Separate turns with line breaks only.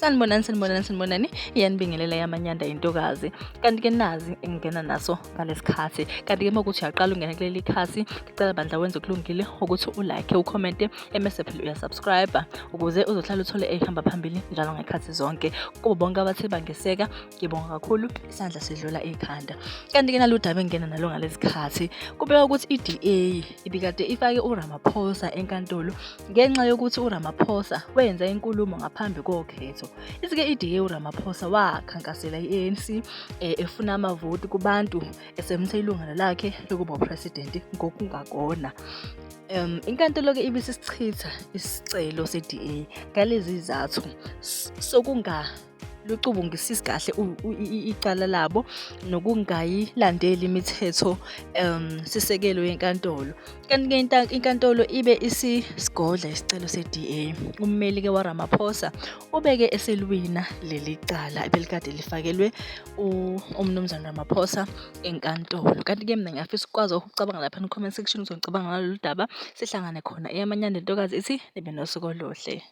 Sanibonani, sanibonani, sanibonani. Iyanibingelela yamanyanda intokazi. Kanti-ke nazi engingena naso ngalesikhathi. Kanti-ke uma kuthi uyaqala ungena kuleli khasi, ngicela bandla wenze okulungile ukuthi ulike, ukhomente, emese phela uyasubscribe ukuze uzohlala uthole eyihamba phambili njalo ngekhathi zonke. Kubo bonke abathe bangeseka, ngibonga kakhulu, isandla sidlula ikhanda. Kanti-ke nalo daba engingena nalo ngalesikhathi, kubeka ukuthi i-DA ibikade ifake uRamaphosa enkantolo Ngenxa yokuthi uRamaphosa wenza inkulumo ngaphambi kokhetho, ithi-ke iDA uRamaphosa wakhankasela i-ANC eh, efuna amavoti kubantu esebenzisa ilungelo lakhe lokuba upresident ngokungakona. Inkantolo-ke ibisisichitha isicelo se-DA ngalezi zizathu sokunga lucubungisisi kahle icala labo nokungayilandeli imithetho sisekelo yenkantolo. Kanti-ke inkantolo ibe isisigodla isicelo se-DA. Ummeli-ke waRamaphosa ubeke eselwina leli cala ebelikade lifakelwe uMnumzane Ramaphosa enkantolo. Kanti-ke mina ngiyafisa ukukwazi ukucabanga lapha comment section ukuthi ngicabanga ngalolu daba. Sihlangane khona eyamanyanda intokazi ithi nibe nosuku oluhle.